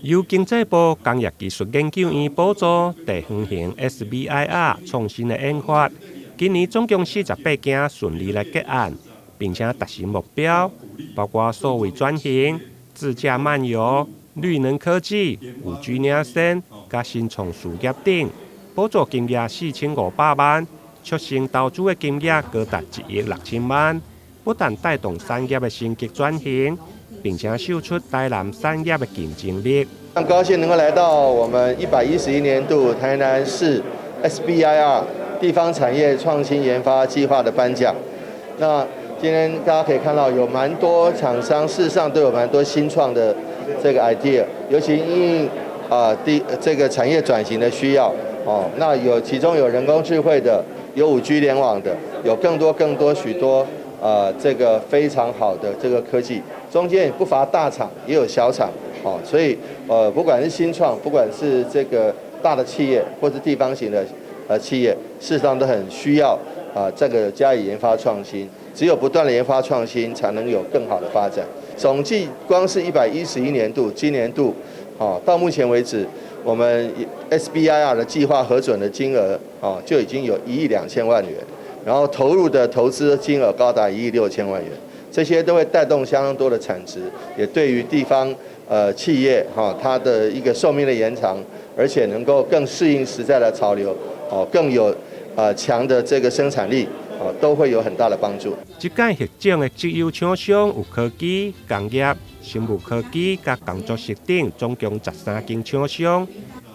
由經濟部工業技術研究院補助地方型 SBIR 創新的研發，今年總共48間順利來結案，並且達成目標，包括數位轉型、自駕漫遊、綠能科技、5G 領先、佮新創事業等，補助金額4500萬，促成投資的金額高達1億6000萬，不但帶動產業的升級轉型，並且秀出台南產業的競爭力。很高興能夠來到我們111年度台南市 SBIR 地方產業創新研發計劃的頒獎。那今天大家可以看到，有蠻多廠商，事實上都有蠻多新創的這個 idea，尤其因應啊地這個產業轉型的需要哦。那有其中有人工智慧的，有5G 聯網的，有更多更多許多啊這個非常好的這個科技，中間也不乏大廠，也有小廠哦。所以不管是新創，不管是這個大的企業，或是地方型的企業，事實上都很需要啊這個加以研發創新。只有不斷的研發創新，才能有更好的發展。總計光是111年度，今年度，哦，到目前為止，我們 SBIR 的計劃核准的金額，哦，就已經有1億2000萬元，然後投入的投資金額高達1億6000萬元，這些都會帶動相當多的產值，也對於地方企業哈，它的一個壽命的延長，而且能夠更適應時代的潮流，哦，更有強的這個生產力。都會有很大的幫助。這屆獲獎的績優廠商有科技、工業、生物科技佮工作室等，總共13間廠商。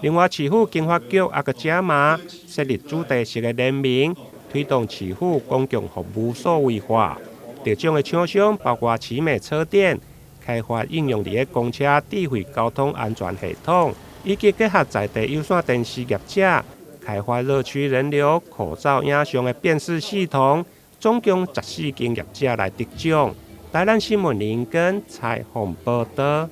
另外，市府經發局猶閣加碼設立主題式的聯盟，推動市府公共服務數位化。得獎的廠商包括奇美車電，開發應用佇咧公車智慧交通安全系統，以及結合在地有線電視業者，開發熱區人流口罩影像的辨識系統，總共14間業者來得獎。台南新聞林根採訪報導。